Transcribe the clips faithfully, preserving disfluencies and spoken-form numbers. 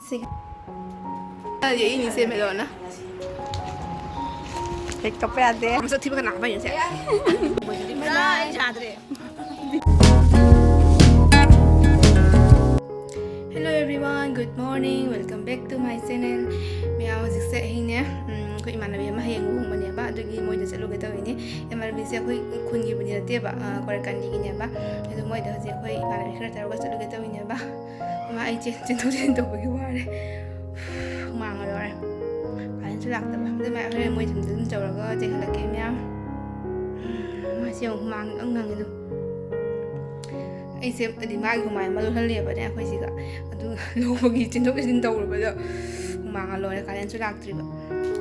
ꯁꯤ꯫ ꯌꯦꯛꯏꯅꯤꯁꯦ ꯃꯦꯂꯣꯅ꯫ ꯍꯦꯛ ꯀꯞꯄ ꯌꯥꯗꯦ꯫ ꯃꯁꯛ ꯊꯤꯕ ꯀꯅꯥ ꯀꯞꯄ ꯌꯦꯡꯁꯦ? ꯌꯥꯗ꯭ꯔꯦ꯫ Hello everyone, good morning, welcome back to my channel. ꯃꯌꯥꯝ, ꯍꯧꯖꯤꯛꯁꯦ ꯑꯍꯤꯡꯅꯦ꯫ ꯎꯝ, ꯑꯩꯈꯣꯏ ꯏꯃꯥꯟꯅꯕꯤ ꯑꯃ ꯍꯌꯦꯡ ꯂꯨꯍꯣꯡꯕꯅꯦꯕ, ꯑꯗꯨꯒꯤ ꯃꯣꯏꯗ ꯆꯠꯂꯨꯒꯦ ꯇꯧꯔꯤꯅꯦ꯫ ꯏꯃꯥꯟꯅꯕꯤꯁꯦ ꯑꯩꯈꯣꯏ ꯈꯨꯟꯒꯤꯕꯨꯗꯤ ꯅꯠꯇꯦꯕ, ꯑ, ꯀ꯭ꯋꯥꯔꯀꯥꯟꯗꯤꯒꯤꯅꯦꯕ꯫ ꯑꯗꯣ ꯃꯣꯏꯗ ꯍꯧꯖꯤꯛ ꯑꯩꯈꯣꯏ ꯏꯃꯥꯟꯅꯕꯤ ꯈꯔ ꯇꯧꯔꯒ ꯆꯠꯂꯨꯒꯦ ꯇꯧꯔꯤꯅꯦꯕ꯫ ꯏꯃꯥ, ꯑꯩ ꯆꯦꯟ-, ꯆꯦꯟꯊꯣꯛ ꯆꯦꯟꯁꯤꯟ ꯇꯧꯕꯒꯤ ꯋꯥꯔꯦ꯫ ꯍꯨꯃꯥꯡꯒ ꯂꯣꯏꯔꯦ꯫ ꯀꯥꯔꯦꯟꯁꯨ ꯂꯥꯛꯇꯕ꯫ ꯑꯗꯨ ꯃꯌꯥꯝ ꯍꯣꯔꯦꯟ ꯃꯣꯏ ꯌꯨꯝꯗ ꯑꯗꯨꯝ ꯇꯧꯔꯒ ꯆꯦꯟꯍꯜꯂꯛꯀꯦ ꯃꯌꯥꯝ꯫ ꯃꯥꯁꯤ ꯌꯦꯡꯉꯨ, ꯍꯨꯃꯥꯡ ꯌꯥꯝ ꯉꯪꯉꯦ ꯑꯗꯨ꯫ ꯑꯩꯁꯦ ꯑꯗꯤ ꯃꯥꯒꯤ ꯍꯨꯃꯥꯡ ꯑꯃ ꯂꯧꯍꯜꯂꯦꯕꯅꯦ ꯑꯩꯈꯣꯏ ꯁꯤꯒ꯫ ꯑꯗꯨ ꯂꯧꯕꯒꯤ ꯆꯦꯟꯊꯣꯛ ꯆꯦꯟꯁꯤꯟ ꯇꯧꯔꯨꯕꯗꯣ ꯍꯨꯃꯥꯡꯒ ꯂꯣꯏꯔꯦ, ꯀꯥꯔꯦꯟꯁꯨ ꯂꯥꯛꯇ꯭ꯔꯤꯕ꯫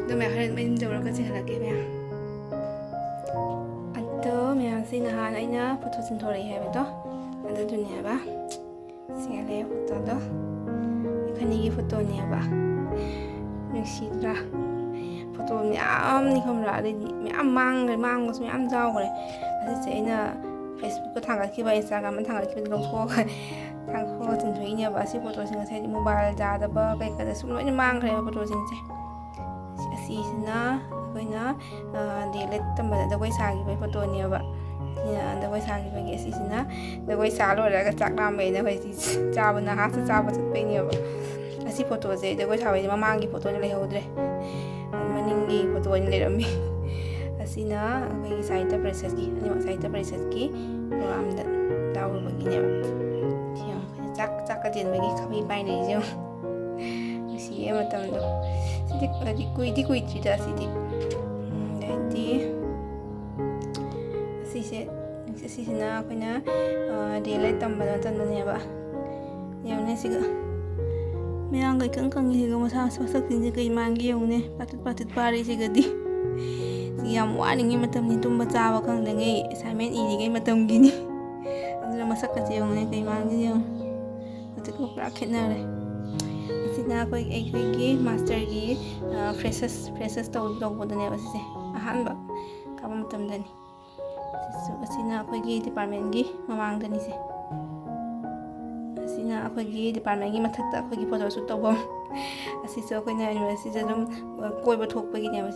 ꯑꯗꯨ ꯃꯌꯥꯝ ꯍꯣꯔꯦꯟ ꯃꯣꯏ ꯌꯨꯝ ꯇꯧꯔꯒ ꯆꯦꯟꯍꯜꯂꯛꯀꯦ ꯃꯌꯥꯝ꯫ ꯑꯗꯣ ꯃꯌꯥꯝꯁꯤ ꯅꯍꯥꯟ ꯑꯩꯅ ꯐꯣꯇꯣ ꯆꯤꯡꯊꯣꯔꯛꯏ ꯍꯥꯏꯕꯗꯣ ꯑꯗꯨꯗꯨꯅꯦ ꯍꯥꯏꯕ꯫ ꯁꯤꯒ ꯂꯩ ꯐꯣꯇꯣꯗꯣ꯫ ꯑꯩꯈꯣꯏꯅꯤꯒꯤ ꯐꯣꯇꯣꯅꯦꯕ꯫ ꯅꯨꯡꯁꯤꯗ꯭ꯔꯥ? ꯐꯣꯇꯣ ꯃꯌꯥꯝꯅꯤ ꯈꯪꯕ꯭ꯔꯥ? ꯑꯗꯩꯗꯤ ꯃꯌꯥꯝ ꯃꯥꯡꯈ꯭ꯔꯦ, ꯃꯥꯡꯕꯁꯨ ꯃꯌꯥꯝ ꯌꯥꯎꯈ꯭ꯔꯦ꯫ ꯑꯁꯤꯁꯦ ꯑꯩꯅ Facebookꯇ ꯊꯥꯡꯒꯠꯈꯤꯕ, Instagramꯗ ꯊꯥꯡꯒꯠꯈꯤꯕꯗ ꯂꯧꯊꯣꯛꯑꯒ, ꯊꯥꯡꯒꯠꯊꯣꯛꯑꯒ ꯆꯤꯡꯊꯣꯛꯏꯅꯦꯕ꯫ ꯑꯁꯤ ꯐꯣꯇꯣꯁꯤꯡ ꯉꯁꯥꯏꯗꯤ mobile ꯌꯥꯗꯕ ꯀꯩꯀꯥꯗ ꯁꯨꯝ ꯂꯣꯏꯅ ꯃꯥꯡꯈ꯭ꯔꯦꯕ ꯐꯣꯇꯣꯁꯤꯡꯁꯦ꯫ ꯑꯁꯤꯁꯤꯅ ꯑꯩꯈꯣꯏꯅ, ꯑ, ꯗꯤ ꯑꯦꯜ ꯑꯦꯗ ꯇꯝꯕꯗ ꯖꯒꯣꯏ ꯁꯥꯈꯤꯕꯒꯤ ꯐꯣꯇꯣꯅꯦꯕ꯫ ꯁꯤꯅ ꯖꯒꯣꯏ ꯁꯥꯈꯤꯕꯒꯤ, ꯑꯁꯤꯁꯤꯅ ꯖꯒꯣꯏ ꯁꯥ ꯂꯣꯏꯔꯒ ꯆꯥꯛ ꯂꯥꯝꯕꯩꯅ ꯑꯩꯈꯣꯏ ꯁꯤ ꯆꯥꯕ, ꯅꯍꯥꯁꯨ ꯆꯥꯕ ꯆꯠꯄꯩꯅꯦꯕ꯫ ꯑꯁꯤ ꯐꯣꯇꯣꯁꯦ ꯖꯒꯣꯏ ꯁꯥꯕꯩꯗꯤ ꯃꯃꯥꯡꯒꯤ ꯐꯣꯇꯣꯗꯤ ꯂꯩꯍꯧꯗ꯭ꯔꯦ, ꯃꯅꯤꯡꯒꯤ ꯐꯣꯇꯣ ꯑꯣꯏꯅ ꯂꯩꯔꯝꯃꯤ꯫ ꯑꯁꯤꯅ ꯑꯩꯈꯣꯏꯒꯤ ꯁꯥꯍꯤꯇ꯭ꯌ ꯄꯔꯤꯁꯠꯀꯤ, ꯑꯅꯤꯃꯛ ꯁꯥꯍꯤꯇ꯭ꯌ ꯄꯔꯤꯁꯠꯀꯤ ꯄ꯭ꯔꯣꯒ꯭ꯔꯥꯝꯗ ꯌꯥꯎꯔꯨꯕꯒꯤꯅꯦꯕ꯫ ꯁꯤ ꯌꯦꯡꯉꯣ, ꯑꯩꯈꯣꯏꯅ ꯆꯥꯛ, ꯆꯥꯛꯀ ꯆꯦꯟꯕꯒꯤ ꯈꯥꯕꯩ ꯄꯥꯏꯅꯔꯤꯁꯦ ꯌꯦꯡꯉꯣ꯫ ꯅꯨꯡꯁꯤꯌꯦ ꯃꯇꯝꯗꯣ꯫ ꯁꯤꯗꯤ, ꯍꯥꯏꯗꯤ, ꯀꯨꯏꯗꯤ ꯀꯨꯏꯗ꯭ꯔꯤꯗ ꯁꯤꯗꯤ꯫ ꯎꯝ, ꯑꯗꯩꯗꯤ ꯑꯁꯤꯁꯦ, ꯑꯁꯤꯁꯤꯅ ꯑꯩꯈꯣꯏꯅ, ꯑ, ꯗꯤ ꯑꯦꯜ ꯑꯦꯗ ꯇꯝꯕ ꯃꯇꯝꯗꯅꯦꯕ꯫ ꯌꯦꯡꯉꯨꯅꯦ ꯁꯤꯒ꯫ ꯃꯌꯥꯡꯒ ꯏꯀꯪ ꯀꯪꯉꯤꯁꯤꯒ ꯃꯁꯥ ꯃꯁꯛꯁꯤꯡꯁꯦ ꯀꯩ ꯃꯥꯟꯒꯦ ꯌꯦꯡꯉꯨꯅꯦ꯫ ꯄꯥꯇ꯭ꯔꯤꯠ ꯄꯥꯇ꯭ꯔꯤꯠ ꯄꯥꯔꯤꯁꯤꯒꯗꯤ꯫ ꯁꯤ ꯌꯥꯝ ꯋꯥꯔꯤꯉꯩ ꯃꯇꯝꯅꯤ, ꯇꯨꯝꯕ ꯆꯥꯕ ꯈꯪꯗꯉꯩ, assignment ꯏꯔꯤꯉꯩ ꯃꯇꯝꯒꯤꯅꯤ꯫ ꯑꯗꯨꯅ ꯃꯁꯛꯀꯁꯦ ꯌꯦꯡꯉꯨꯅꯦ, ꯀꯩ ꯃꯥꯟꯒꯦ ꯌꯦꯡꯉꯨ꯫ ꯍꯧꯖꯤꯛꯀ ꯄꯨꯔꯥ ꯈꯦꯠꯅꯔꯦ꯫ ꯑꯁꯤꯅ ꯑꯩꯈꯣꯏ, ꯑꯩꯈꯣꯏꯒꯤ ꯃꯥꯁꯇꯔꯒꯤ, ꯑ, ꯐ꯭ꯔꯦꯁꯔꯁ, ꯐ꯭ꯔꯦꯁꯔꯁ ꯇꯧ-, ꯇꯧꯕꯗꯅꯦꯕ ꯁꯤꯁꯦ꯫ ꯑꯍꯥꯟꯕ ꯀꯥꯕ ꯃꯇꯝꯗꯅꯤ꯫ ꯁꯤꯁꯨ, ꯑꯁꯤꯅ ꯑꯩꯈꯣꯏꯒꯤ ꯗꯤꯄꯥꯔꯠꯃꯦꯟꯒꯤ ꯃꯃꯥꯡꯗꯅꯤꯁꯦ꯫ ꯑꯁꯤ ꯑꯩꯅ ꯑꯩꯈꯣꯏꯒꯤ departmentꯀꯤ ꯃꯊꯛꯇ ꯑꯩꯈꯣꯏꯒꯤ photo shoot ꯇꯧꯐꯝ꯫ ꯑꯁꯤꯁꯨ ꯑꯩꯈꯣꯏꯅ universityꯗ ꯑꯗꯨꯝ, ꯑ, ꯀꯣꯏꯕ ꯊꯣꯛꯄꯒꯤꯅꯦꯕ꯫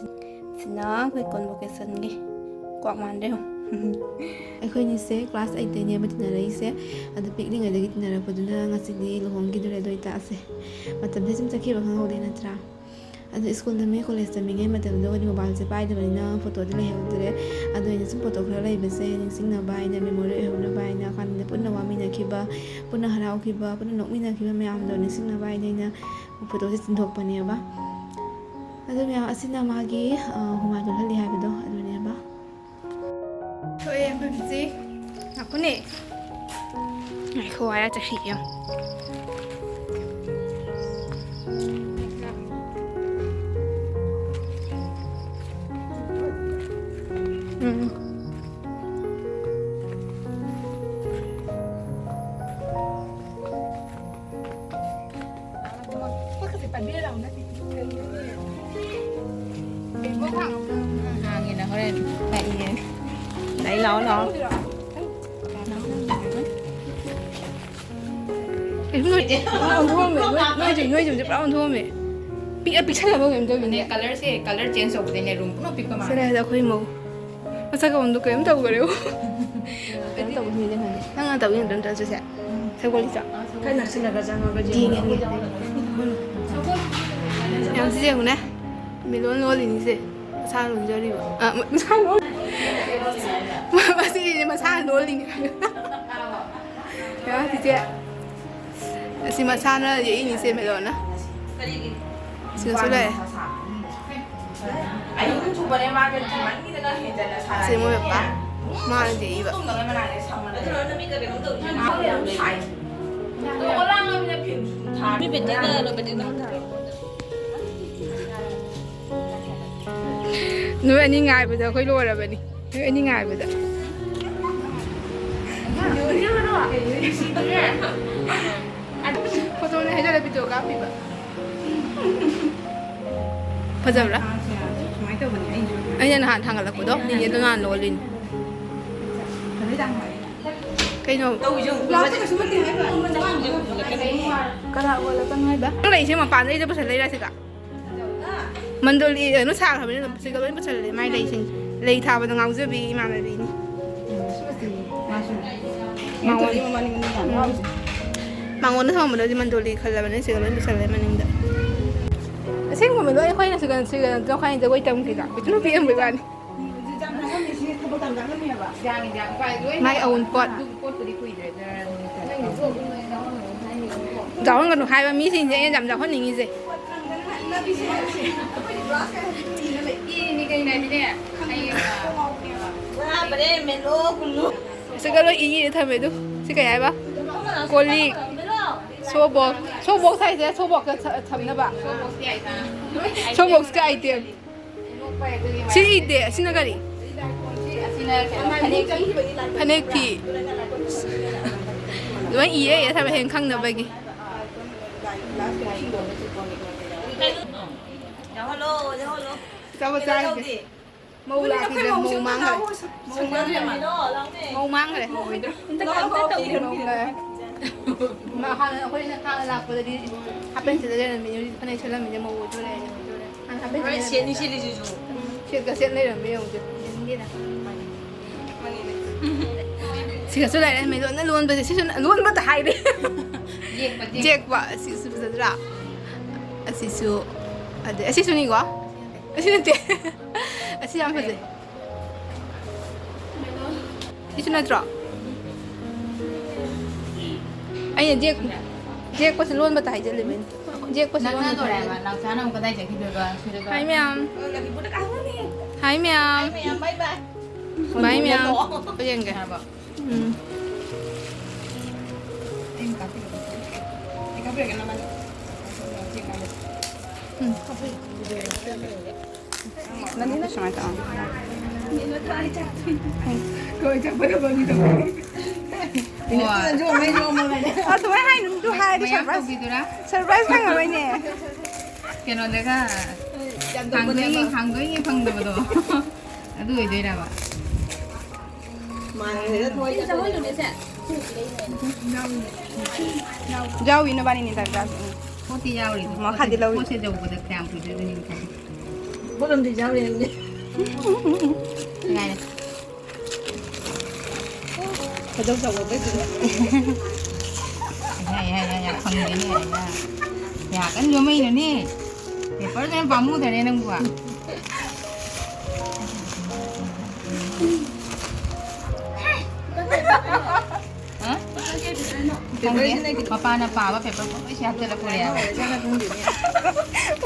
ꯁꯤꯅ ꯑꯩꯈꯣꯏ convocationꯒꯤ꯫ ꯀ꯭ꯋꯥꯛ ꯃꯥꯟꯗ꯭ꯔꯦ ꯌꯦꯡꯉꯨ꯫ ꯑꯩꯈꯣꯏꯅꯤꯁꯦ class eightꯇꯩꯅꯦꯕ ꯇꯤꯟꯅꯔꯛꯏꯁꯦ꯫ ꯑꯗꯨ ꯄꯤꯛꯂꯤꯉꯩꯗꯒꯤ ꯇꯤꯟꯅꯔꯛꯄꯗꯨꯅ ꯉꯁꯤꯗꯤ ꯂꯨꯍꯣꯡꯈꯤꯗꯣꯔꯦ꯫ ꯑꯗꯨ ꯑꯣꯏꯇꯥꯁꯦ, ꯃꯇꯝꯁꯦ ꯁꯨꯝ ꯆꯠꯈꯤꯕ ꯈꯪꯍꯧꯗꯦ ꯅꯠꯇ꯭ꯔꯥ? ꯑꯗꯣ ꯁ꯭ꯀꯨꯜ ꯇꯝꯃꯤ, ꯀꯣꯂꯦꯖ ꯇꯝꯃꯤꯉꯩ ꯃꯇꯝꯗ ꯑꯩꯈꯣꯏꯗꯤ mobileꯁꯦ ꯄꯥꯏꯗꯕꯅꯤꯅ photoꯗꯤ ꯂꯩꯍꯧꯗ꯭ꯔꯦ꯫ ꯑꯗꯣ ꯑꯩꯅ ꯁꯨꯝ photo ꯈꯔ ꯂꯩꯕꯁꯦ ꯅꯤꯡꯁꯤꯡꯅꯕ ꯍꯥꯏꯅ, memory ꯑꯣꯏꯍꯧꯅꯕ ꯍꯥꯏꯅ, ꯈꯪꯗꯦ, ꯄꯨꯟꯅ ꯋꯥꯃꯤꯟꯅꯈꯤꯕ, ꯄꯨꯟꯅ ꯍꯔꯥꯎꯈꯤꯕ, ꯄꯨꯟꯅ ꯅꯣꯛꯃꯤꯟꯅꯈꯤꯕ ꯃꯌꯥꯝꯗꯣ ꯅꯤꯡꯁꯤꯡꯅꯕ ꯍꯥꯏꯅ ꯑꯩꯅ photoꯁꯦ ꯆꯤꯡꯊꯣꯛꯄꯅꯦꯕ꯫ ꯑꯗꯣ ꯃꯌꯥꯝ ꯑꯁꯤꯅ ꯃꯥꯒꯤ, ꯑ, ꯍꯨꯃꯥꯡ ꯆꯣꯠꯍꯜꯂꯤ ꯍꯥꯏꯕꯗꯣ ꯑꯗꯨꯅꯦꯕ꯫ ꯊꯣꯛꯑꯦ ꯑꯩꯈꯣꯏ ꯃꯆꯦ꯫ ꯉꯥꯏꯈꯣꯅꯦ꯫ ꯉꯥꯏꯈꯣ, ꯋꯥꯏꯔ ꯆꯠꯈꯤꯒꯦ ꯌꯦꯡꯉꯣ꯫ ꯎꯝ꯫ ꯍꯥꯡꯉꯦꯅ ꯍꯣꯔꯦꯟ ꯂꯥꯛꯏꯌꯦ꯫ ꯂꯥꯛꯏ, ꯂꯥꯛꯑꯣ, ꯂꯥꯛꯑꯣ꯫ ꯑꯦ, ꯅꯣꯏ, ꯅꯣꯏ ꯑꯣꯟꯊꯣꯛꯑꯝꯃꯦ꯫ ꯅꯣꯏ, ꯅꯣꯏꯁꯦ, ꯅꯣꯏꯁꯦ ꯄꯨꯔꯥ ꯑꯣꯟꯊꯣꯛꯑꯝꯃꯦ꯫ ꯄꯤꯛꯑ ꯄꯤꯛꯁꯜꯂꯕ ꯀꯩꯅꯣꯝ ꯇꯧꯋꯤꯅꯦ꯫ ꯀꯂꯔꯁꯦ, ꯀꯂꯔ ꯆꯦꯟꯖ ꯇꯧꯕꯗꯩꯅꯦ ꯔꯨꯝ ꯄꯨꯝꯅꯃꯛ ꯄꯤꯛꯄ ꯃꯥꯜꯂꯦ꯫ ꯁꯦ, ꯂꯥꯛꯑꯦꯗ ꯑꯩꯈꯣꯏ ꯃꯧ꯫ ꯃꯁꯛ ꯑꯃꯗꯣ ꯀꯩꯅꯣꯝ ꯇꯧꯈ꯭ꯔꯦ꯫ ꯀꯩꯅꯣꯝ ꯇꯧꯕ ꯍꯦꯟꯗꯣꯏ ꯈꯪꯗꯦ꯫ ꯅꯪ ꯉꯥꯟ ꯇꯧꯕ ꯍꯦꯟꯗꯣꯏ ꯅꯠꯇ꯭ꯔꯣ ꯁꯤꯁꯦ? ꯁꯒꯣꯜ ꯆꯥ꯫ ꯈꯔ ꯅꯛꯁꯤꯜꯂꯒ ꯆꯪꯉꯒ ꯌꯦꯡꯉꯦ꯫ ꯌꯦꯡꯉꯦ꯫ ꯌꯥꯝ ꯁꯤ ꯌꯦꯡꯉꯨꯅꯦ꯫ ꯃꯦꯂꯣꯟ ꯂꯣꯜꯂꯤꯅꯤꯁꯦ꯫ ꯃꯁꯥ ꯂꯣꯟꯖꯔꯤꯕ꯫ ꯑ, ꯃ-, ꯃꯁꯥ ꯂꯣꯟ-, ꯃ-, ꯃꯁꯤꯁꯦ ꯃꯁꯥꯅ ꯂꯣꯜꯂꯤꯅꯤ꯫ ꯌꯥ, ꯆꯤꯆꯦ꯫ ꯑꯁꯤ ꯃꯁꯥꯅ ꯌꯦꯛꯏꯅꯤꯁꯦ ꯃꯦꯂꯣꯟꯅ꯫ ꯁꯤꯗꯁꯨ ꯂꯩ꯫ ꯑꯍꯤꯡ ꯆꯨꯕꯅꯦ ꯃꯥꯒ ꯀꯤꯃꯟꯒꯤꯗꯅ ꯍꯦꯟꯖꯟꯅ ꯁꯥꯔꯛꯑꯦ꯫ ꯁꯤ ꯃꯣꯏ ꯄꯄꯥ꯫ ꯃꯥꯅ ꯌꯦꯛꯏꯕ꯫ ꯇꯨꯝꯗꯕꯩ ꯃꯅꯥꯛꯇ ꯁꯝꯃꯅ ꯂꯩꯔꯦ꯫ ꯃꯥ ꯌꯥꯝ ꯁꯥꯏ꯫ ꯑꯗꯣ ꯑꯣꯂꯥꯡ ꯑꯃꯅ ꯐꯦꯟꯁꯨ ꯑꯗꯨꯝ ꯊꯥꯔꯦ꯫ ꯃꯤ ꯕꯦꯇ꯭ꯔꯤꯗ ꯂꯣ, ꯕꯦꯇ꯭ꯔꯤꯗ ꯑꯗꯨꯝ ꯊꯥꯔꯦ꯫ ꯅꯣꯏ ꯑꯅꯤ ꯉꯥꯏꯕꯗ ꯑꯩꯈꯣꯏ ꯂꯣꯏꯔꯕꯅꯤ꯫ ꯅꯣꯏ ꯑꯅꯤ ꯉꯥꯏꯕꯗ꯫ ꯐꯣꯇꯣꯅꯦ ꯍꯥꯏꯖꯜꯂ ꯚꯤꯗꯤꯑꯣ ꯀꯥꯞꯄꯤꯕ꯫ ꯐꯖꯕ꯭ꯔꯥ? ꯁꯨꯃꯥꯏꯅ ꯇꯧꯕꯅꯦ ꯑꯩꯅ꯫ ꯑꯩꯅ ꯅꯍꯥꯟ ꯊꯥꯡꯒꯠꯂꯛꯄꯗꯣ, ꯅꯤꯅꯦꯗꯣ ꯅꯍꯥꯟ ꯂꯣꯜꯂꯤꯅꯤ꯫ ꯐꯖꯩ ꯇꯥꯃꯣ꯫ ꯀꯩꯅꯣ? ꯇꯧꯁꯨ ꯎꯕ ꯂꯥꯛꯄ ꯀꯩꯁꯨ ꯅꯠꯇꯦ ꯍꯥꯏꯕ꯫ ꯆꯪꯁꯨ ꯎꯕ ꯀꯩꯅꯣ? ꯀꯅꯥ ꯑꯣꯏꯔꯛꯀꯅꯣ ꯍꯥꯏꯕ? ꯅꯪ ꯂꯩꯁꯦ ꯃꯄꯥꯟꯗꯩꯗ ꯄꯨꯁꯜꯂꯛꯏꯔꯥ ꯁꯤꯒ? ꯃꯟꯗꯣꯂꯤ ꯀꯩꯅꯣ ꯁꯥꯈ꯭ꯔꯕꯅꯤꯅ ꯁꯤꯒ ꯂꯣꯏ ꯄꯨꯁꯜꯂꯦ꯫ ꯃꯥꯏ ꯂꯩꯁꯤꯡ, ꯂꯩ ꯊꯥꯕꯗ ꯉꯥꯎꯖꯕꯤ ꯏꯃꯥꯟꯅꯕꯤꯅꯤ꯫ ꯃꯉꯣꯟ-, ꯃꯉꯣꯟꯗ ꯊꯝꯃꯝꯕꯗꯗꯤ ꯃꯟꯗꯣꯂꯤ ꯈꯜꯂꯕꯅꯦ, ꯁꯤꯒ ꯂꯣꯏ ꯄꯨꯁꯜꯂꯦ ꯃꯅꯤꯡꯗ꯫ ꯑꯁꯦꯡꯕ ꯃꯤꯂꯣꯏ ꯑꯩꯈꯣꯏꯅ ꯁꯤꯒ, ꯁꯤꯒ ꯂꯧꯈꯥꯏꯅꯤ ꯖꯒꯣꯏ ꯇꯝꯈꯤꯗ ꯄꯤꯇ꯭ꯔꯨ ꯄꯤꯛꯑꯝꯕꯩ ꯋꯥꯅꯤ꯫ ꯃꯥꯏ ꯑꯋꯨꯟꯄꯣꯠ꯫ ꯌꯥꯎꯍꯟꯒꯅꯨ ꯍꯥꯏꯕ ꯃꯤꯁꯤꯡꯁꯦ ꯑꯩꯅ ꯌꯥꯝ ꯌꯥꯎꯍꯟꯅꯤꯡꯉꯤꯁꯦ꯫ ꯁꯤꯒ ꯂꯣꯏ ꯏꯔ ꯊꯝꯃꯦ ꯑꯗꯨ꯫ ꯁꯤ ꯀꯩ ꯍꯥꯏꯕ? ꯀꯣꯜꯂꯤꯛ꯫ ꯁꯣꯕꯣꯛ꯫ ꯁꯣꯕꯣꯛ ꯍꯥꯏꯁꯦ ꯁꯣꯕꯣꯛꯇ ꯊ-, ꯊꯝꯅꯕ꯫ ꯁꯣꯕꯣꯛꯀꯤ item꯫ ꯁꯤ ꯏꯗꯦ꯫ ꯑꯁꯤꯅ ꯀꯔꯤ? ꯐꯅꯦꯛ ꯐꯤ꯫ ꯂꯣꯏ ꯏꯔꯦ, ꯏꯔꯦ ꯊꯝꯃꯦ ꯍꯌꯦꯡ ꯈꯪꯅꯕꯒꯤ꯫ ꯌꯥꯎꯍꯜꯂꯣ, ꯌꯥꯎꯍꯜꯂꯣ꯫ ꯑꯆꯥꯄꯣꯠ ꯆꯥꯈꯤꯒꯦ꯫ ꯃꯧ ꯂꯥꯛꯈꯤꯗ꯭ꯔꯦ, ꯃꯧ ꯃꯥꯡꯈ꯭ꯔꯦ꯫ ꯃꯧ ꯃꯥꯡꯈ꯭ꯔꯦ꯫ ꯃꯧ ꯃꯥꯡꯈ꯭ꯔꯦ꯫ ꯃꯥ ꯍꯥꯟꯅ ꯑꯩꯈꯣꯏꯅ ꯍꯥꯟꯅ ꯂꯥꯛꯄꯗꯗꯤ ꯍꯥꯄꯦꯟ ꯁꯦꯠꯂ ꯂꯩꯔꯝꯃꯤꯅꯦ, ꯍꯧꯖꯤꯛ ꯐꯅꯦꯛ ꯁꯦꯠꯂꯝꯃꯤꯅꯦ, ꯃꯧ ꯑꯣꯏꯗꯣꯔꯦ ꯍꯥꯏꯅ꯫ ꯍꯥꯟꯅ ꯍꯥꯄꯦꯟ ꯍꯣꯔꯦꯟ ꯁꯦꯠꯂ ꯁꯦꯠꯅꯤ ꯂꯩꯔꯝꯃꯦ꯫ ꯁꯤꯜꯂꯤꯁꯤꯁꯨ꯫ ꯎꯝ, ꯁꯦꯠꯀ ꯁꯦꯠ ꯂꯩꯔꯝꯃꯦ ꯌꯦꯡꯉꯨ, ꯌꯦꯡꯅꯤꯡꯗꯦꯗ꯫ ꯁꯤꯒꯁꯨ ꯂꯩꯔꯦ, ꯃꯤ ꯂꯣꯟꯅ ꯂꯣꯟꯕꯁꯦ, ꯁꯤꯁꯨ ꯂꯣꯟꯕꯇ ꯍꯥꯏꯔꯦ꯫ ꯌꯦꯛꯄ, ꯌꯦꯛꯄ꯫ ꯌꯦꯛꯄ, ꯑꯁꯤꯁꯨ ꯐꯖꯗ꯭ꯔꯥ? ꯑꯁꯤꯁꯨ, ꯑꯗꯩ ꯑꯁꯤꯁꯨꯅꯤꯀꯣ? ꯑꯁꯤ ꯅꯠꯇꯦ꯫ ꯑꯁꯤ ꯌꯥꯝ ꯐꯖꯩ꯫ ꯁꯤꯁꯨ ꯅꯠꯇ꯭ꯔꯣ? ꯑꯩꯅ ꯌꯦꯛ-, ꯌꯦꯛꯄꯁꯦ ꯂꯣꯟꯕꯇ ꯍꯥꯏꯖꯜꯂꯤꯕꯅꯤ꯫ ꯌꯦꯛꯄꯁꯦ ꯂꯣꯟꯕꯇ ꯅꯛꯅꯗꯣꯔꯦ ꯍꯥꯏꯕ꯫ ꯍꯥꯏꯖꯜꯂꯤꯕꯅꯤ꯫ ꯅꯥꯎꯆꯥꯅ ꯑꯃꯨꯛ ꯀꯗꯥꯏ ꯆꯠꯈꯤꯗꯣꯏꯕ? ꯁꯤꯗ ꯍꯥꯏ ꯃꯌꯥꯝ꯫ ꯍꯥꯏ ꯃꯌꯥꯝ꯫ ꯕꯥꯏ ꯃꯌꯥꯝ꯫ ꯕꯥꯏ ꯃꯌꯥꯝ꯫ ꯍꯣꯏ ꯌꯦꯡꯒꯦ꯫ ꯌꯥꯔꯕꯣ? ꯎꯝ꯫ ꯑꯩꯅ ꯀꯥꯞꯄꯤꯔꯛꯀꯦ꯫ ꯑꯩ ꯀꯥꯞꯄꯤꯔꯛꯀꯦ ꯅꯕꯥꯅꯤ꯫ ꯎꯝ꯫ ꯅꯪꯒꯤꯅ ꯁꯨꯃꯥꯏꯅ ꯇꯧ꯫ ꯀꯣꯏ ꯆꯠꯄꯗ ꯐꯪꯉꯤꯗꯣ꯫ ꯑꯗꯨꯃꯥꯏꯅ ꯍꯥꯏꯅꯨ, ꯑꯗꯨ ꯍꯥꯏꯔꯗꯤ ꯃꯌꯥꯝ surprise꯫ ꯇꯧꯕꯤꯗꯨꯔꯥ? Surprise ꯐꯪꯉꯔꯣꯏꯅꯦ꯫ ꯀꯩꯅꯣꯗꯒ ꯌꯥꯝ ꯍꯥꯡꯗꯣꯛꯏ, ꯇꯧꯕꯅꯦꯕ꯫ ꯍꯥꯡꯗꯣꯛꯏ ꯐꯪꯗꯕꯗꯣ꯫ ꯑꯗꯨ ꯑꯣꯏꯗꯣꯏꯔꯕ? ꯃꯥꯡꯈ꯭ꯔꯦꯗ ꯊꯣꯏꯗ꯫ ꯆꯥꯍꯣꯏꯗꯨꯅꯦ ꯁꯦ꯫ ꯌꯥꯎꯏ, ꯅꯕꯥꯅꯤꯅꯤ ꯇꯥꯏꯞ ꯆꯥꯁꯤ꯫ ꯄꯣꯠꯇꯤ ꯌꯥꯎꯔꯤ꯫ ꯃꯈꯥꯗꯤ ꯂꯧꯔꯤ꯫ ꯄꯣꯠꯁꯦ ꯌꯧꯕꯗ ꯀꯌꯥꯝ ꯀꯨꯏꯗꯣꯏꯅꯣ ꯌꯦꯡꯉꯣ꯫ ꯄꯣꯠ ꯑꯝꯗꯤ ꯌꯥꯎꯔꯤ ꯍꯥꯏꯕꯅꯤ꯫ ꯉꯥꯏꯔꯦ꯫ ꯈꯣꯏꯗꯧ ꯁꯥꯎꯒꯠꯄꯩꯗꯨꯗ꯫ ꯌꯥ, ꯌꯥ, ꯌꯥ, ꯌꯥ, ꯐꯪꯗꯦꯅꯦ, ꯌꯥ, ꯌꯥ꯫ ꯌꯥ ꯀꯟꯅ ꯌꯣꯝꯃꯛꯏꯅꯅꯦ꯫ ꯄꯦꯄꯔꯗꯨꯅ ꯄꯥꯝꯃꯨꯗꯔꯦ ꯅꯪꯕꯨ꯫ ꯍꯥ? ꯈꯪꯗꯦ꯫ ꯃꯄꯥꯅ ꯄꯥꯕ ꯄꯦꯄꯔ ꯄꯨꯝꯕꯩꯁꯦ ꯍꯥꯞꯆꯤꯜꯂ ꯄꯨꯔꯛꯑꯦ ꯍꯥꯏꯕ꯫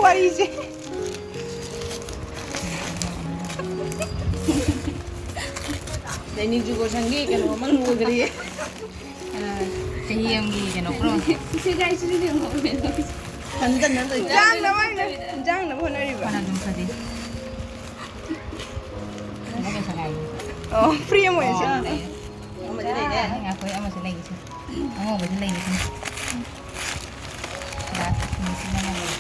ꯋꯥꯔꯤꯁꯦ꯫ ꯗꯥꯏꯅꯤꯡ ꯖꯨꯒꯣꯁꯟꯒꯤ ꯀꯩꯅꯣ ꯑꯃ ꯂꯣꯏꯈ꯭ꯔꯦ꯫ ꯑ, ꯆꯍꯤ ꯑꯃꯒꯤ ꯀꯩꯅꯣ ꯄꯨꯔꯥ꯫ ꯏꯆꯦ ꯒꯥꯏꯁꯤꯁꯨ ꯌꯦꯡꯉꯣ꯫ ꯍꯟꯗꯅ ꯂꯣꯏ ꯏꯟꯖꯥꯡꯅ ꯃꯥꯏꯅ ꯏꯟꯖꯥꯡꯅ ꯍꯣꯠꯅꯔꯤꯕ꯫ ꯐꯅ ꯑꯗꯨꯝ ꯐꯖꯩ꯫ ꯑꯣ, free ꯑꯃ ꯑꯣꯏꯔꯁꯦ꯫ ꯑꯣ, ꯑꯃꯗꯤ ꯂꯩꯔꯦ꯫ ꯉꯥꯏꯈꯣ, ꯑꯃꯁꯨ ꯂꯩꯒꯤꯁꯦ꯫ ꯑꯉꯧꯕꯁꯨ ꯂꯩꯒꯤꯁꯦ꯫ ꯂꯥꯁ ꯃꯤꯁꯤꯅ ꯑꯃ ꯂꯩ꯫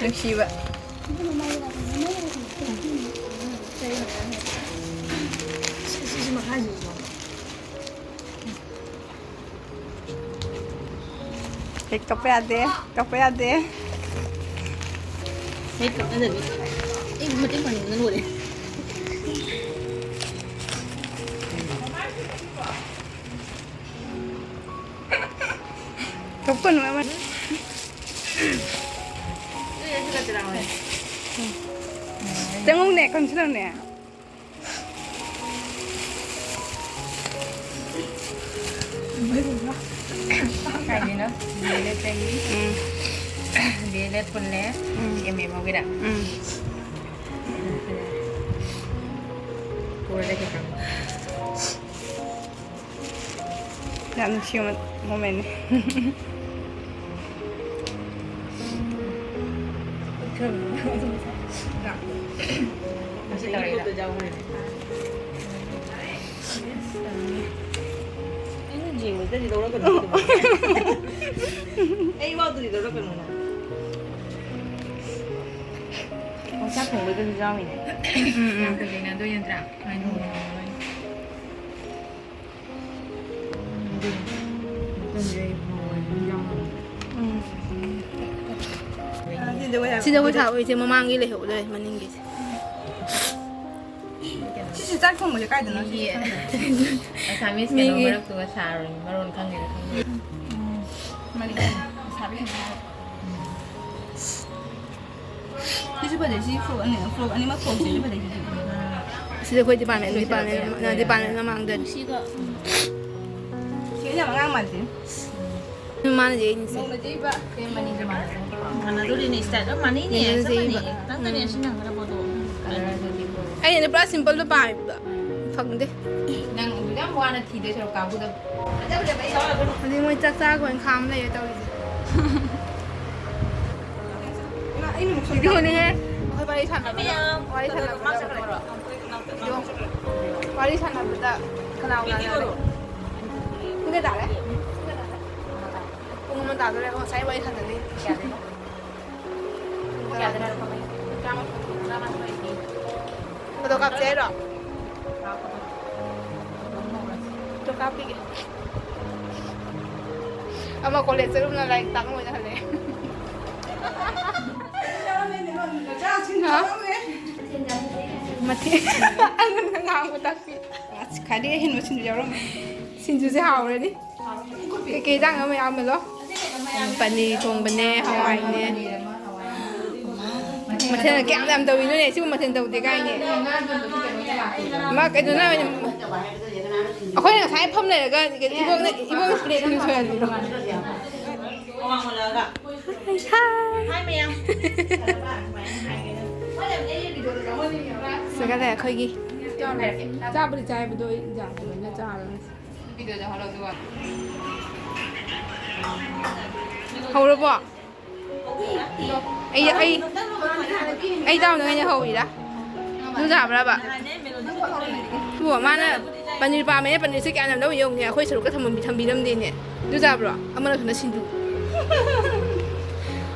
ꯅꯨꯡꯁꯤꯕ꯫ ꯁꯤ, ꯁꯤꯁꯤ ꯃꯈꯥꯁꯤꯁꯨ꯫ ꯍꯦꯛ ꯀꯞꯄ ꯌꯥꯗꯦ, ꯀꯞꯄ ꯌꯥꯗꯦ꯫ ꯍꯦꯛ ꯀꯞꯅꯗꯕꯤ꯫ ꯑꯩ ꯃꯇꯦꯡ ꯄꯥꯡꯅꯤꯡꯕꯅ ꯂꯣꯏꯔꯦ꯫ ꯀꯞꯀꯅꯨ, ꯑꯃ꯫ ꯆꯪꯉꯧꯅꯦ, ꯀꯝꯁꯤꯜꯂꯧꯅꯦ꯫ ꯀꯥꯏꯗꯩꯅꯣ? ꯕꯤ ꯑꯦꯜ ꯑꯦꯗꯇꯒꯤ꯫ ꯎꯝ꯫ ꯕꯤ ꯑꯦꯜ ꯑꯦꯗ ꯄꯨꯜꯂꯦ꯫ ꯎꯝ꯫ ꯑꯦꯝ ꯑꯦ ꯐꯥꯎꯒꯤꯗ꯫ ꯎꯝ꯫ ꯄꯨꯔꯗ ꯈꯤꯇꯪ꯫ ꯌꯥꯝ ꯅꯨꯡꯁꯤꯕ ꯃꯣꯃꯦꯟꯅꯦ꯫ ꯑꯩꯅ ꯌꯦꯡꯕꯗꯗꯤ ꯂꯧꯔꯛꯀꯅꯨ꯫ ꯑꯩ ꯐꯥꯎꯗꯗꯤ ꯂꯧꯔꯛꯀꯅꯨ ꯅꯪ꯫ ꯆꯥꯛ ꯊꯣꯡꯕꯗꯁꯨ ꯌꯥꯎꯔꯤꯅꯦ꯫ ꯎꯝ, ꯎꯝ꯫ ꯌꯥꯝ ꯀꯨꯏꯅ ꯑꯗꯨ ꯌꯦꯟꯗ꯭ꯔꯥ? ꯉꯥꯏꯈꯣ, ꯉꯥꯏꯈꯣ, ꯉꯥꯏꯈꯣ꯫ ꯎꯝ꯫ ꯁꯤꯗ ꯑꯩꯈꯣꯏ ꯊꯥꯕ ꯏꯆꯦ ꯃꯃꯥꯡꯒꯤ ꯂꯩꯍꯧꯕꯗꯣ ꯂꯩ, ꯃꯅꯤꯡꯒꯤꯁꯦ꯫ ꯁꯤꯁꯦ ꯆꯥꯛ ꯊꯣꯡꯕꯁꯦ ꯀꯥꯏꯗꯅꯣ? ꯃꯤꯒꯤ ꯑꯁꯥꯃꯤꯁ ꯀꯩꯅꯣ ꯃꯤꯒꯤ ꯃꯔꯛꯇꯨꯒ ꯁꯥꯔꯨꯔꯦ, ꯃꯔꯣꯟ ꯈꯪꯉꯤꯔ ꯈꯪꯗꯦ꯫ ꯎꯝ꯫ ꯃꯅꯤꯄꯨꯔꯤ ꯑꯁꯥꯃꯤꯁ ꯁꯤꯁꯨ ꯐꯖꯩ꯫ ꯁꯤ ꯐ꯭ꯔꯣꯛ ꯑꯅꯤ, ꯐ꯭ꯔꯣꯛ ꯑꯅꯤꯃꯛ ꯐ꯭ꯔꯣꯛꯁꯤꯁꯨ ꯐꯖꯩ ꯁꯤꯁꯨ꯫ ꯁꯤꯗ ꯑꯩꯈꯣꯏ ꯗꯤꯄꯥꯔꯠꯃꯦꯟ, ꯗꯤꯄꯥꯔꯠꯃꯦꯟ, ꯗꯤꯄꯥꯔꯠꯃꯦꯟ ꯃꯃꯥꯡꯗꯅꯤ꯫ ꯁꯤ ꯑꯩꯅ ꯑꯉꯥꯡ ꯃꯥꯟꯁꯤ꯫ ꯃꯥꯅ ꯌꯦꯡꯉꯤꯁꯦ꯫ ꯃꯥꯟꯅꯗꯣꯔꯤꯅꯦ, ꯁ꯭ꯇꯥꯏꯜ ꯂꯣꯏ ꯃꯥꯟꯅꯩꯅꯦ, ꯆꯞ ꯃꯥꯟꯅꯩꯌꯦ꯫ ꯈꯤꯇꯪꯗꯅꯦ ꯑꯁꯤꯅ ꯈꯔ ꯄꯣꯠꯇꯣ꯫ ꯑꯩꯅ ꯄꯨꯔꯥ ꯁꯤꯝꯄꯜꯗꯣ ꯄꯥꯝꯃꯦꯕ꯫ ꯐꯪꯗꯦ꯫ ꯅꯪ ꯑꯗꯨ ꯌꯥꯝ ꯋꯥꯅ ꯊꯤꯗꯣꯏ ꯁꯔꯨꯛ ꯀꯥꯡꯕꯨꯗ ꯍꯧꯖꯤꯛ ꯃꯣꯏ ꯆꯥꯛ ꯆꯥꯒ ꯑꯣꯏꯅ ꯈꯥꯝ ꯂꯩꯔꯦ ꯇꯧꯔꯤꯁꯦ꯫ ꯏꯃꯥ, ꯑꯩꯅ ꯑꯃꯨꯛ ꯁꯣꯝꯗ ꯚꯤꯗꯤꯑꯣꯅꯦꯍꯦ꯫ ꯑꯩꯈꯣꯏ ꯋꯥꯔꯤ ꯁꯥꯟꯅꯕꯗ, ꯃꯌꯥꯝ ꯋꯥꯔꯤ ꯁꯥꯟꯅꯕꯗ, ꯚꯤꯗꯤꯑꯣ꯫ ꯋꯥꯔꯤ ꯁꯥꯟꯅꯕꯗ ꯀꯅꯥ ꯀꯅꯥ ꯌꯥꯎꯔꯤ? ꯄꯨꯡ ꯀꯌꯥ ꯇꯥꯔꯦ? ꯄꯨꯡ ꯑꯃ ꯇꯥꯗꯣꯔꯦ꯫ ꯉꯁꯥꯏ ꯋꯥꯔꯤ ꯁꯥꯟꯅꯔꯤ꯫ ꯄꯨꯡ ꯀꯌꯥꯗꯅꯣ ꯈꯪꯉꯦ? ꯄꯨꯡ ꯇꯔꯥꯃꯥꯊꯣꯏ, ꯄꯨꯡ ꯇꯔꯥꯃꯥꯊꯣꯏꯒꯤ꯫ ꯐꯣꯇꯣ ꯀꯥꯞꯁꯦ ꯍꯥꯏꯔꯣ? ꯐꯣꯇꯣ ꯀꯥꯞꯄꯤꯒꯦ꯫ ꯑꯃ ꯀꯣꯂꯦꯖ ꯆꯠꯂꯨꯕꯅ ꯂꯥꯏꯔꯤꯛ ꯇꯥꯛ ꯂꯣꯏꯅ ꯍꯜꯂꯛꯑꯦ꯫ ꯍꯥ? ꯃꯊꯦꯜ꯫ ꯑꯩꯉꯣꯟꯗ ꯉꯥꯡꯕ ꯇꯥꯛꯄꯤ꯫ ꯑꯁ, ꯈ꯭ꯋꯥꯏꯗꯒꯤ ꯑꯍꯦꯟꯕ ꯁꯤꯡꯖꯨ ꯌꯥꯎꯔꯝꯃꯦ꯫ ꯁꯤꯡꯖꯨꯁꯦ ꯍꯥꯎꯔꯅꯤ꯫ ꯀꯩꯀꯩ ꯏꯟꯖꯥꯡꯅꯣ ꯃꯌꯥꯝ ꯑꯃꯗꯣ? ꯄꯅꯤꯔ ꯊꯣꯡꯕꯅꯦ, ꯍꯋꯥꯏꯅꯦ꯫ ꯃꯊꯦꯜ ꯀꯌꯥꯝ ꯌꯥꯝ ꯇꯧꯔꯤꯅꯣꯅꯦ? ꯁꯤꯕꯨ ꯃꯊꯦꯜ ꯇꯧꯗꯦ ꯀꯥꯏꯅꯦ꯫ ꯃꯥ ꯀꯩꯅꯣꯅ ꯑꯣꯏꯅ, ꯑꯩꯈꯣꯏꯅ ꯉꯁꯥꯏ ꯐꯝ ꯂꯩꯔꯒ ꯏꯕꯣꯛꯅ, ꯏꯕꯣꯛꯅ ꯄ꯭ꯂꯦꯠ ꯑꯃ ꯁꯣꯏꯍꯜꯂꯤꯔꯣ? ꯍꯥꯏ, ꯍꯥꯏ꯫ ꯁꯤꯒꯅꯦ ꯑꯩꯈꯣꯏꯒꯤ ꯆꯥꯕꯨꯗꯤ ꯆꯥꯏꯕꯗꯣ ꯑꯩ ꯌꯥꯝ ꯐꯖꯅ ꯆꯥꯔꯣꯏ꯫ ꯍꯧꯔꯕꯣ? ꯑꯩ, ꯑꯩ, ꯑꯩ ꯆꯥꯎꯅꯉꯩꯗ ꯍꯧꯔꯤꯔꯥ? ꯑꯗꯨ ꯆꯥꯕ꯭ꯔꯕ? ꯇꯨ, ꯃꯥꯅ ꯄꯅꯤꯔ ꯄꯥꯝꯃꯦꯅ ꯄꯅꯤꯔꯁꯦ ꯀꯌꯥꯝ ꯌꯥꯝ ꯂꯧꯔꯤ ꯌꯦꯡꯉꯨꯅꯦ, ꯑꯩꯈꯣꯏ ꯁꯔꯨꯛꯀ ꯊꯝꯕꯝ-, ꯊꯝꯕꯤꯔꯝꯗꯦꯅꯦ꯫ ꯑꯗꯨ ꯆꯥꯕ꯭ꯔꯣ? ꯑꯃꯅ ꯁꯣꯝꯗ ꯁꯤꯡꯖꯨ꯫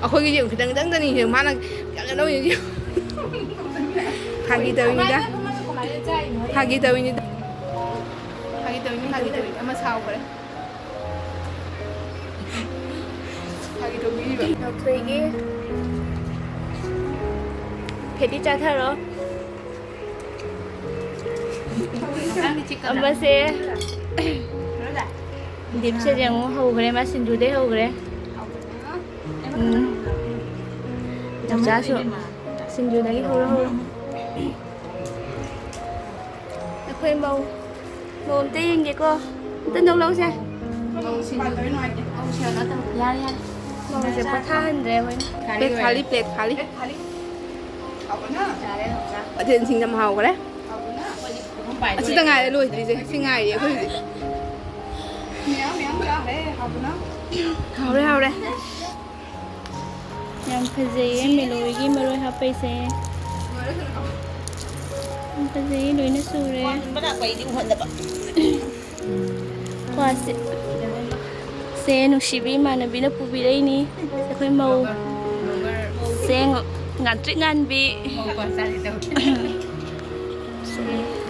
ꯑꯩꯈꯣꯏꯒꯤ ꯌꯦꯡꯉꯨ, ꯈꯤꯇꯪ ꯈꯤꯇꯪꯗꯅꯤ ꯃꯥꯅ ꯌꯥꯝ ꯌꯥꯝ ꯂꯧꯔꯤ ꯌꯦꯡꯉꯨ꯫ ꯐꯥꯒꯤ ꯇꯧꯔꯤꯅꯤꯗ꯫ ꯐꯥꯒꯤ ꯇꯧꯔꯤꯅꯤꯗ꯫ ꯐꯥꯒꯤ ꯇꯧꯔꯤꯅꯤ, ꯐꯥꯒꯤ ꯇꯧꯔꯤꯅꯤ꯫ ꯑꯃ ꯁꯥꯎꯈ꯭ꯔꯦ꯫ ꯐꯥꯒꯤ ꯇꯧꯕꯤꯔꯤꯕ꯫ ꯂꯧꯊꯣꯛꯏꯒꯦ꯫ ꯐꯦꯗꯤ ꯆꯥꯊꯔꯣ꯫ ꯑꯃꯁꯦ ꯗꯤꯞꯁꯦ ꯌꯦꯡꯉꯨ, ꯍꯧꯈ꯭ꯔꯦ, ꯃꯥ ꯁꯤꯡꯖꯨꯗꯩ ꯍꯧꯈ꯭ꯔꯦ꯫ ꯎꯝ꯫ ꯆꯥꯛꯆꯥꯁꯨ ꯁꯤꯡꯖꯨꯗꯒꯤ ꯍꯧꯔ ꯍꯧꯔ꯫ ꯑꯩꯈꯣꯏ ꯃꯧ, ꯃꯧ ꯑꯝꯇ ꯌꯦꯡꯒꯦꯀꯣ꯫ ꯑꯝꯇ ꯅꯣꯛꯂꯛꯎꯁꯦ꯫ ꯌꯥꯔꯦ, ꯌꯥꯔꯦ꯫ ꯃꯧꯁꯦ ꯄꯣꯊꯥꯍꯟꯗ꯭ꯔꯦ ꯑꯩꯈꯣꯏꯅ꯫ Plate ꯈꯥꯂꯤ, plate ꯈꯥꯂꯤ꯫ ꯃꯊꯦꯜꯁꯤꯡꯁꯦ ꯌꯥꯝ ꯍꯥꯎꯈ꯭ꯔꯦ꯫ ꯑꯁꯤꯗ ꯉꯥꯏꯔꯦ ꯂꯣꯏꯗ꯭ꯔꯤꯁꯦ꯫ ꯁꯤ ꯉꯥꯏꯔꯤ ꯑꯩꯈꯣꯏ ꯍꯧꯖꯤꯛ꯫ ꯍꯥꯎꯔꯦ, ꯍꯥꯎꯔꯦ꯫ ꯌꯥꯝ ꯐꯖꯩꯌꯦ ꯃꯦꯂꯣꯔꯤꯒꯤ ꯃꯔꯣꯏ ꯍꯥꯞꯄꯩꯁꯦ꯫ ꯌꯥꯝ ꯐꯖꯩꯌꯦ, ꯂꯣꯏꯅ ꯁꯨꯔꯦ꯫ ꯀ꯭ꯋꯥꯁꯦ, ꯁꯦ ꯅꯨꯡꯁꯤꯕꯤ ꯏꯃꯥꯟꯅꯕꯤꯅ ꯄꯨꯕꯤꯔꯛꯏꯅꯤ꯫ ꯑꯩꯈꯣꯏ ꯃꯧ ꯁꯦ ꯉꯥꯟꯇ꯭ꯔꯤꯛ ꯉꯥꯟꯕꯤ꯫ ꯁꯦ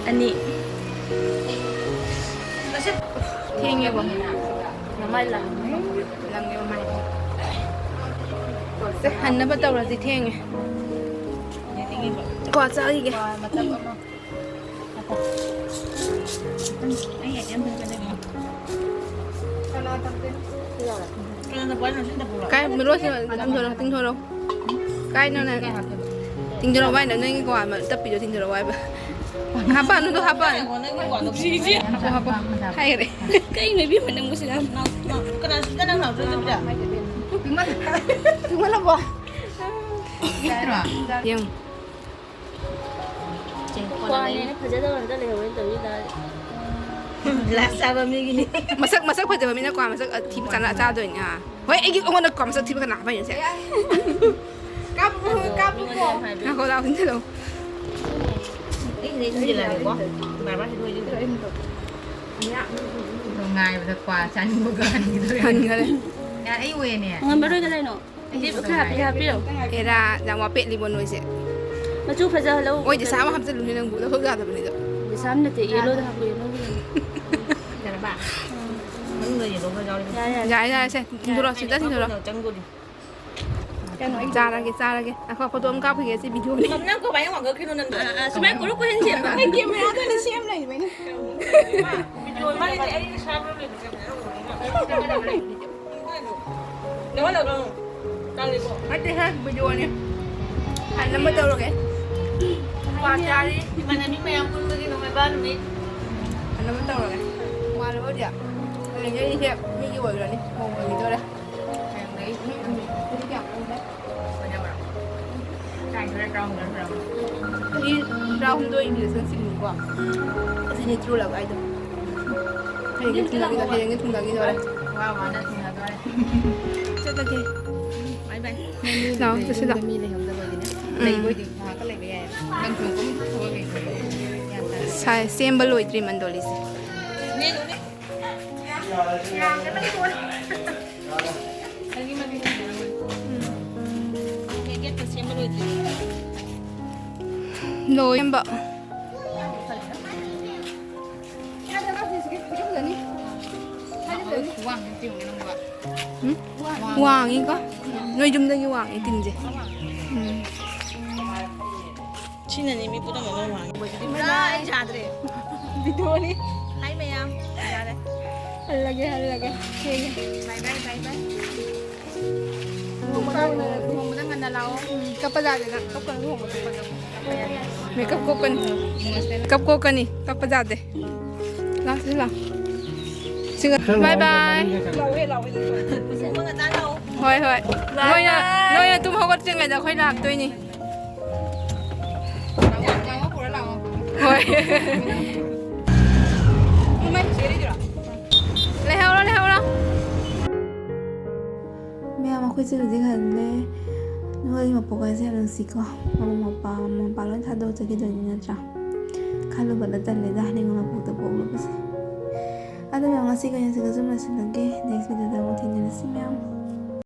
ꯑꯅꯤ꯫ ꯊꯦꯡꯉꯦꯕꯣ꯫ ꯅꯃꯥꯏ ꯂꯪꯉꯦ꯫ ꯂꯪꯉꯦ ꯃꯃꯥꯏ꯫ ꯁꯦ, ꯍꯟꯅꯕ ꯇꯧꯔꯁꯤ, ꯊꯦꯡꯉꯦ꯫ ꯀ꯭ꯋꯥ ꯆꯥꯈꯤꯒꯦ꯫ ꯀꯥꯏ ꯃꯔꯣꯏꯁꯦ ꯇꯤꯡꯊꯣꯔꯣ, ꯇꯤꯡꯊꯣꯔꯣ꯫ ꯀꯥꯏꯅꯣ ꯅꯪ? ꯇꯤꯡꯊꯣꯔꯣ ꯍꯥꯏꯅ ꯅꯣꯏꯒꯤ ꯀ꯭ꯋꯥ ꯑꯃ ꯇꯞꯄꯤꯗꯣ ꯇꯤꯡꯊꯣꯔꯣ ꯍꯥꯏꯕ꯫ ꯍꯥꯄꯛꯑꯅꯨꯗꯣ, ꯍꯥꯄꯛꯑꯅꯨ꯫ ꯍꯥꯄꯛꯑꯣ, ꯍꯥꯄꯛꯑꯣ꯫ ꯍꯥꯏꯈꯔꯦ꯫ ꯀꯩꯅꯣ ꯏꯕꯦꯝꯃ ꯅꯪꯕꯨ ꯁꯤꯗ? ꯀꯅꯥ ꯁꯤꯗ ꯅꯪ ꯂꯥꯎꯗꯣꯏꯅꯣ ꯁꯤꯗ? ꯄꯤꯡꯃꯜꯂꯕꯣ? ꯌꯦꯡꯉꯨ꯫ ꯀ꯭ꯋꯥꯅꯦꯅ ꯐꯖꯗꯕ ꯑꯝꯇ ꯂꯩꯍꯧꯔꯦꯅ ꯇꯧꯔꯤꯁꯤꯅ꯫ ꯂꯥꯁ ꯆꯥꯕ ꯃꯤꯒꯤꯅꯤ꯫ ꯃꯁꯛ, ꯃꯁꯛ ꯐꯖꯕ ꯃꯤꯅ ꯀ꯭ꯋꯥ ꯃꯁꯛ ꯑꯊꯤꯕ ꯆꯥꯅ-, ꯆꯥꯗꯣꯏꯅꯦ꯫ ꯍꯥ? ꯍꯣꯏ, ꯑꯩꯒꯤ, ꯑꯩꯉꯣꯟꯗ ꯀ꯭ꯋꯥ ꯃꯁꯛ ꯊꯤꯕ ꯀꯅꯥ ꯍꯥꯞꯄꯛꯏꯅꯣ ꯁꯦ? ꯀꯥꯞꯄꯨ, ꯀꯥꯞꯄꯨ, ꯀꯣ꯫ ꯉꯥꯏꯈꯣ, ꯂꯥꯎ, ꯁꯤꯟꯁꯤꯜꯂꯣ꯫ ꯑꯩ ꯁꯤꯗꯩ ꯊꯤꯟꯖꯤꯜꯂꯛꯑꯒꯦꯀꯣ꯫ ꯕꯥꯔ ꯕꯥꯔ ꯁꯤꯗ ꯑꯣꯏꯁꯤꯟꯈ꯭ꯔꯦ꯫ ꯉꯥꯏꯕꯗ ꯀ꯭ꯋꯥ ꯆꯥꯅꯤꯡꯕꯒ ꯍꯟꯈꯤꯗꯣꯔꯦ꯫ ꯍꯟꯈꯔꯦ꯫ ꯌꯥꯔꯦ, ꯑꯩ ꯑꯣꯏꯔꯦꯅꯦ꯫ ꯉꯝꯃꯔꯣꯏ ꯀꯗꯥꯏꯅꯣ? ꯗꯤꯞ ꯈꯔ ꯍꯥꯞꯄꯤ-, ꯍꯥꯞꯄꯤꯔꯣ꯫ ꯑꯦꯔꯥ, ꯌꯥꯝ ꯋꯥꯄꯦꯠꯂꯤꯕꯣ ꯅꯣꯏꯁꯦ꯫ ꯃꯆꯨ ꯐꯖꯍꯜꯂꯧ꯫ ꯑꯣꯏꯗꯤ ꯁꯥ ꯑꯃ ꯍꯥꯞꯆꯜꯂꯨꯅꯦ ꯅꯪꯕꯨ, ꯂꯧꯊꯣꯛ ꯌꯥꯗꯕꯅꯤꯗꯣ꯫ ꯁꯥꯝ ꯅꯠꯇꯦ, ꯌꯦꯜꯂꯣꯗ ꯍꯥꯞꯄꯣ, ꯌꯦꯜꯂꯣꯗ꯫ ꯌꯥꯔꯕ? ꯃꯅꯨꯡꯗ ꯌꯦꯜꯂꯣ ꯈꯔ ꯌꯥꯎꯔꯤ꯫ ꯌꯥꯔꯦ, ꯌꯥꯔꯦ꯫ ꯌꯥꯔꯦ, ꯌꯥꯔꯦ, ꯁꯦ, ꯊꯤꯟꯗꯣꯔꯣ, ꯁꯤꯗ ꯊꯤꯟꯗꯣꯔꯣ꯫ ꯆꯪꯗꯣꯔꯤ꯫ ꯆꯥꯔꯒꯦ, ꯆꯥꯔꯒꯦ꯫ ꯉꯥꯏꯈꯣ, ꯐꯣꯇꯣ ꯑꯃ ꯀꯥꯞꯈꯤꯒꯦ, ꯁꯤ ꯚꯤꯗꯤꯑꯣꯅꯤ꯫ ꯃꯝ, ꯅꯪ ꯀꯃꯥꯏꯅ ꯋꯥꯡꯈꯠꯈ꯭ꯔꯤꯅꯣ ꯅꯪꯗꯣ? ꯑꯥ, ꯑꯥ, ꯁꯨꯃꯥꯏꯅ ꯀꯨꯔꯨꯞ ꯀꯣꯏꯍꯟꯁꯦꯕ꯫ ꯑꯩ ꯀꯦꯃꯦꯔꯥꯗ ꯑꯣꯏꯅ ꯁꯦꯝ ꯂꯩꯕꯩꯅꯦ꯫ ꯅꯠꯇꯦꯍꯦ, ꯚꯤꯗꯤꯑꯣꯅꯦ꯫ ꯍꯥꯟꯅ ꯑꯃ ꯇꯧꯔꯒꯦ꯫ ꯀ꯭ꯋꯥ ꯆꯥꯔꯤ꯫ ꯏꯃꯥꯟꯅꯕꯤ ꯃꯌꯥꯝ ꯄꯨꯟꯕꯒꯤ ꯅꯨꯡꯉꯥꯏꯕ ꯅꯨꯃꯤꯠ꯫ ꯍꯥꯟꯅ ꯑꯃ ꯇꯧꯔꯒꯦ꯫ ꯃꯥꯜꯂꯕ ꯍꯧꯖꯤꯛ? ꯍꯌꯦꯡꯗꯩꯗꯤ ꯁꯦ ꯃꯤꯒꯤ ꯑꯣꯏꯈ꯭ꯔꯅꯤ꯫ ꯃꯧ ꯑꯣꯏꯈꯤꯗꯣꯔꯦ꯫ ꯍꯌꯦꯡꯗꯩ ꯃꯤ ꯅꯨꯃꯤꯠ ꯀꯌꯥꯃꯨꯛ ꯑꯣꯏꯔꯦ? ꯇꯔꯥꯅꯤꯊꯣꯏ, ꯇꯔꯥꯍꯨꯝꯗꯣꯏ ꯁꯨꯔꯝꯃꯅꯤ꯫ ꯆꯍꯤ ꯇꯔꯥꯍꯨꯝꯗꯣꯏ English ꯅ ꯆꯤꯡꯉꯤꯀꯣ꯫ ꯑꯁꯤꯅꯤ true love ꯍꯥꯏꯗꯣ꯫ ꯍꯌꯦꯡꯗꯤ ꯊꯨꯡꯅꯈꯤꯗꯣꯔꯦ, ꯍꯌꯦꯡꯗꯤ ꯊꯨꯡꯅꯈꯤꯗꯣꯔꯦ꯫ ꯋꯥ ꯋꯥꯅ ꯊꯨꯡꯅꯗꯣꯔꯦ꯫ ꯆꯠꯂꯒꯦ꯫ Bye bye꯫ ꯂꯥꯛꯑꯣ, ꯆꯠꯁꯤ ꯂꯥꯛꯑꯣ꯫ ꯃꯤ ꯂꯩꯍꯧꯗꯕꯒꯤꯅꯦ꯫ ꯎꯝ꯫ ꯂꯩꯕꯣꯏꯗꯤ ꯉꯥꯏꯍꯥꯛꯀ ꯂꯩꯕ ꯌꯥꯏ꯫ ꯅꯪ ꯊꯣꯛꯄ ꯑꯃ ꯊꯣꯛꯑꯒ ꯂꯩꯊꯣꯛꯑꯦ꯫ ꯒ꯭ꯌꯥꯟ ꯇꯥꯗꯦ꯫ ꯁꯥꯏ-, ꯁꯦꯝꯕ ꯂꯣꯏꯗ꯭ꯔꯤ ꯃꯟꯗꯣꯂꯤꯁꯦ꯫ ꯂꯣꯏꯔꯦꯝꯕ꯫ ꯎꯝ? ꯋꯥꯡꯉꯤꯀꯣ? ꯅꯣꯏ ꯌꯨꯝꯗꯒꯤ ꯋꯥꯡꯉꯤ ꯇꯤꯟꯁꯦ꯫ ꯎꯝ꯫ ꯁꯤꯅꯅꯤ ꯃꯤ ꯄꯨꯝꯅꯃꯛꯅ ꯋꯥꯡꯉꯤ꯫ ꯄꯨꯔꯥ ꯑꯩ ꯁꯥꯗ꯭ꯔꯦ꯫ ꯚꯤꯗꯤꯑꯣꯅꯤ꯫ ꯍꯥꯏ ꯃꯌꯥꯝ꯫ ꯌꯥꯔꯦ꯫ ꯍꯜꯂꯒꯦ, ꯍꯜꯂꯒꯦ꯫ ꯊꯦꯡꯉꯦ꯫ Bye bye, bye bye꯫ ꯂꯨꯍꯣꯡꯕꯗ ꯉꯟꯅ ꯂꯥꯛꯑꯣ꯫ ꯎꯝ, ꯀꯞꯄ ꯌꯥꯗꯦ ꯅꯪ꯫ ꯀꯞꯀꯅꯨ ꯂꯨꯍꯣꯡꯕꯗ꯫ ꯃꯦꯀꯞ ꯀꯣꯛꯀꯅꯤ꯫ ꯃꯦꯀꯞ ꯀꯣꯛꯀꯅꯤ꯫ ꯀꯞꯄ ꯌꯥꯗꯦ꯫ ꯂꯥꯛꯑꯣ, ꯁꯤꯗ ꯂꯥꯛꯑꯣ꯫ ꯁꯤꯒ-, bye bye꯫ ꯂꯥꯛꯑꯣ, ꯂꯥꯛꯑꯣ꯫ ꯍꯣꯏ, ꯍꯣꯏ꯫ ꯅꯣꯏꯅ, ꯅꯣꯏꯅ ꯇꯨꯝ ꯍꯧꯒꯠꯇ꯭ꯔꯤꯉꯩꯗ ꯑꯩꯈꯣꯏ ꯂꯥꯛꯇꯣꯏꯅꯤ꯫ ꯍꯣꯏ꯫ ꯂꯩꯍꯧꯔꯣ, ꯂꯩꯍꯧꯔꯣ꯫ ꯃꯌꯥꯝ, ꯑꯩꯈꯣꯏꯁꯦ ꯍꯧꯖꯤꯛ ꯍꯜꯂꯦ꯫ ꯅꯣꯏ ꯃꯄꯣꯛ ꯍꯥꯏꯁꯦ ꯌꯥꯝ ꯅꯨꯡꯁꯤꯀꯣ꯫ ꯃꯃꯥ ꯃꯄꯥ, ꯃꯃꯥ ꯃꯄꯥ ꯂꯣꯏ ꯊꯥꯗꯣꯛꯑ ꯆꯠꯈꯤꯗꯣꯏꯅꯤ ꯅꯠꯇ꯭ꯔꯥ? ꯈꯜꯂꯨꯕꯗ ꯇꯜꯂꯦꯗ, ꯅꯤꯡꯉꯣꯜ ꯃꯄꯣꯛꯇ ꯄꯣꯛꯂꯨꯕꯁꯦ꯫ ꯑꯗꯣ ꯃꯌꯥꯝ, ꯉꯁꯤꯒꯤ ꯑꯣꯏꯅ ꯁꯤꯗ ꯁꯨꯝ ꯂꯣꯏꯁꯤꯜꯂꯒꯦ꯫ Next video ꯗ ꯑꯃꯨꯛ ꯊꯦꯡꯅꯔꯁꯤ ꯃꯌꯥꯝ꯫